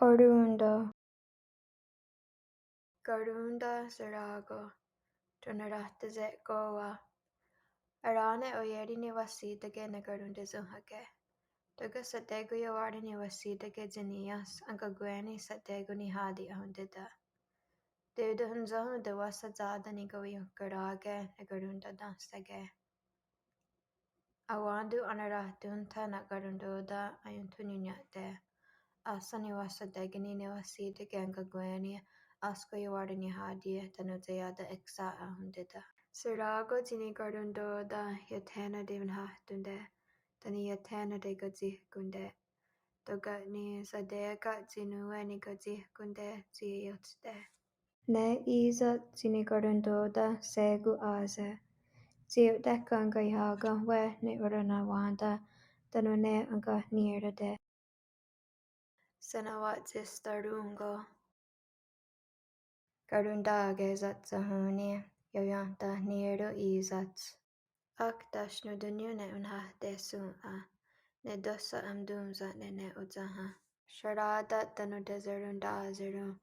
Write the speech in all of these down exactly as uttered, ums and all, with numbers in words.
Orón:to. Karón:ta será:ko, tonarahtese'kó:wa. Ará:ne oié:ri niwahsì:take ne karontesónhake. Tóka' sha'té:kon iawén:re niwahsì:take tsi ní:ioht enkakwé:ni sha'té:kon niháti ahontén:ta. Teiotonhontsóhon tewahsatsá:ta nikawienhkarà:ke ne karontaténhstake. Awèn:ton anarahtón:tha na'karontò:ten aionthonnión:niahte. Áhsen niwahsatékeni niwahsì:take enkakwé:ni, énska iawén:re niháti tánon' tsi iah teiaksa ahontén:ta. Será:ko tsi nikarontò:ten iah thé:nen teionhnhahtón:te, tánon' iah thé:nen tekatsihkón:te. Tóka' ni' sha'té:ken tsi nón:we nikatsihkón:te tsi ieiótste. Ne í:sat tsi nikarontò:ten shé:kon á:se'. Tsi iotek enkahiá:ken'we' ne oronawén:ta, tánon' ne enkahnì:rote'. Shenawa'tsistén:ro'. Karontà:ke satsahón:ni', ioién:ta'nì:ron' í:sats. Ákta, tsi nón:we ne onhahte'shòn:'a, ne tóhsa aontón:sa'ne' ne otsà:ha'. Sará:ta tánon' tesarontà:seron',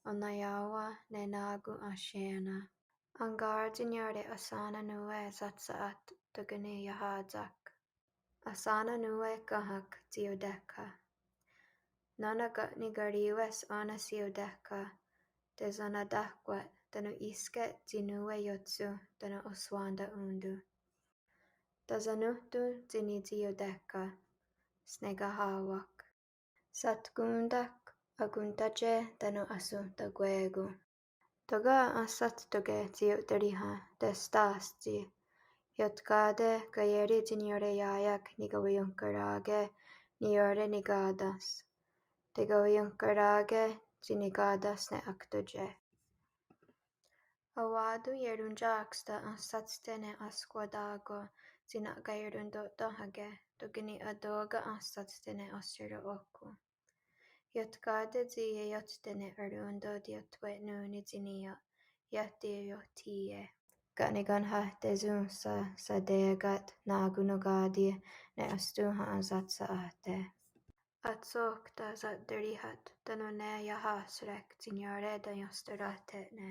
oneniá:wen' ne ná:kon ahsié:na'. Enkà:ra tsi niió:re ahsén:nen nón:we satshà:t tóka' ni' iahá:tsa'k. Ahsén:nen nón:we kénhak tsi iotékha. Nó:nen ken' nikarì:wes ó:nen tsi iotékha, tesennatahkwe' tánon' í:ske' tsi nón:we iótsho tánon' ohswén:ta ón:ton. Tasennónhton tsi ní:tsi iotékha, snekahá:wak. Satkón:tak, akontátye' tánon' ahsonhtakwé:kon. Tóka' áhsen tóka' tsi ioterí:hen, testà:s tsi. Iotká:te' kaié:ri tsi niió:re ià:ia'k nikawienhkarà:ke niió:re niká:tens. Tekawienhkarà:ke tsi niká:tens ne aktóntie'. Enwá:ton' ierontiáksta áhsatste' ne ahskwatá:ko' tsi na'kaieronto'tén:hake' tóka' ni' ató:ken áhsatste' ne ahsiero' óhkon. Iotká:te' tsi ieiótste' ne arón:to' tiothwe'nón:ni tsi ní:ioht, iah teiothí:ie'. Ken' nikahnhahtesónhsa sha'té:ken ná:kon nonkwá:ti ne ahstón:ha ahsatsa'áhte'. Atsókta sateríhat tánon' ne iahá:srek tsi niió:re teienhstaráhte' ne.